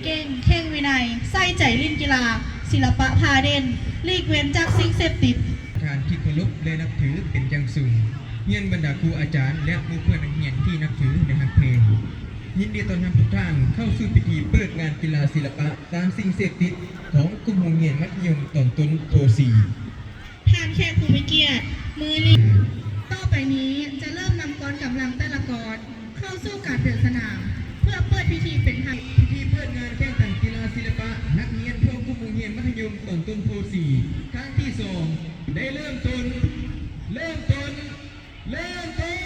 ເກັ່ງ, ເຄັ່ງວິໄນ, ໃສ່ໃຈຫຼິ້ນກິລາ, ສິລະປະພາເດັ່ນ, ຫຼີກເວັ້ນຈາກສິ່ງເສບຕິດ. ທ່ານທີ່ເຄົາລົບ ແລະ ນັບຖືເປັນຢ່າງສູງ, ຮຽນບັນດາຄູອາຈານ ແລະ ໝູ່ເພື່ອນນັກຮຽນທີ່ນັບຖື ແລະ ຮັກແພງ. ຍິນດີຕ້ອນຮັບທຸກທ່ານເຂົ້າສູ່ພິທີເປີດງານກິລາສິລະປະຕ້ານສິ່ງເສບຕິດຂອງກຸ່ມໂຮງຮຽນມັດທະຍົມຕອນຕົ້ນໂພສີ່. ທ່ານແຂກຜູ້ມີກຽດ, ມື້ນີ້ ຕໍ່ໄປນີ້ຈະເລີ່ມນຳກອນກຳລັງແຕ່ລະກອນເຂົ້າສູ່ການເດີນສະໜາມ ເພື່ອເປີດພິທີເປັນທາງ. ພິທີເປີດງານແຂ່ງຂັນກິລາສິລະປະນັກຮຽນຂອງກຸ່ມໂຮງຮຽນມັດທະຍົມຕອນຕົ້ນໂພສີ່ ຄັ້ງທີສອງ ໄດ້ເລີ່ມຕົ້ນ, ເລີ່ມຕົ້ນ. ເລີ່ມຕົ້ນ.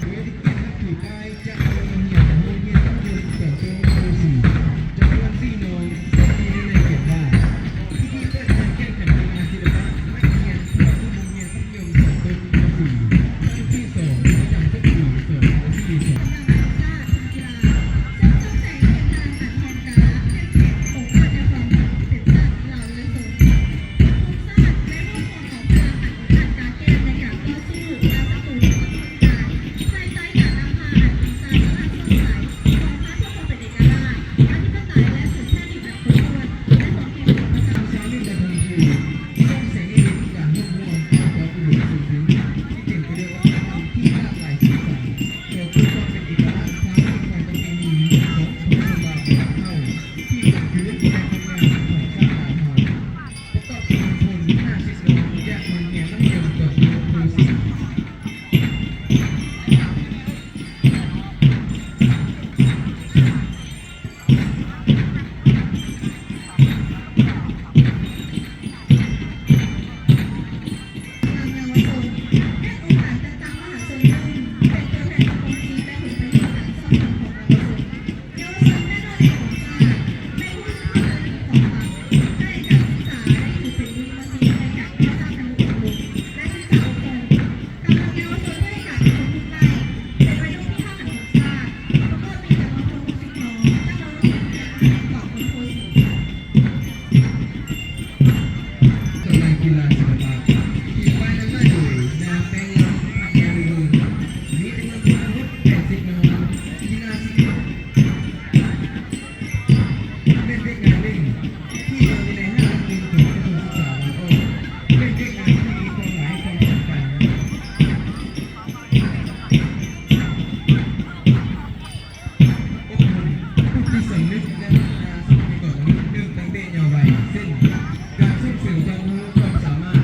ໂດຍທີ່ເປັນນັກຖືປ້າຍຈາກໂຮງຮຽນມັດທະຍົມຕອນຕົ້ນໂພສີ່ ຈຳນວນສີ່ໜ່ວຍ ຊຶ່ງມີໃນໃບຂຽນວ່າ ພິທີເປີດການແຂ່ງຂັນກິລາສິລະປະນັກຮຽນທົ່ວທຸກໂຮງຮຽນມັດທະຍົມຕອນຕົ້ນໂພສີ່ ຄັ້ງທີສອງ ປະຈຳສົກປີສອງພັນຊາວສີ່. ກຳລັງປະຊາຊົນກິລາ ເຊິ່ງຕ້ອງໃຊ້ເສັ້ນທາງອັນແຮງກ້າ ເຂັ້ມແຂງ ອົງອາດໃນຄວາມເປັນຊາດລາວ ທີ່ເປັນຄືແນວທາງທາງປະເພນີຂອງຊົນເຜົ່າ ທີ່ເປັນຄືແນວທາງຂອງຊາດລາວເຮົາ ປະກອບເປັນຄົນຫ້າສິບຄົນຈາກໂຮງຮຽນມັດທະຍົມຕອນຕົ້ນໂພສີ່. ກຳລັງກິລາສິລະປະ ທີ່ປ້າຍນຳໜ້າໂດຍ ນາງແປ້ງລຳ ພັກຍາວິລຸນ ມີຈຳນວນທັງໝົດແປດສິບໜ່ວຍ. ກິລາສິລະປະ ແມ່ນວຽກງານໜຶ່ງ ທີ່ວາງຢູ່ໃນຫ້າຫຼັກເກນຂອງກະຊວງສຶກສາລາວອອກ ແມ່ນວຽກງານທີ່ມີຄວາມໝາຍຄວາມສຳຄັນ. ອົບຮົມປູກຈິດສຳນຶກ ແລະ ພັດທະນາຊັບພະຍາກອນມະນຸດເລີ່ມຕັ້ງແຕ່ເຍົາະໄວ ເຊັ່ນ ການສົ່ງເສີມຄວາມຮູ້ຄວາມສາມາດ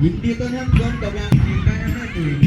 ຍິນດີຕ້ອນຮັບກອງກຳລັງທີມງານອຳນາດເອງ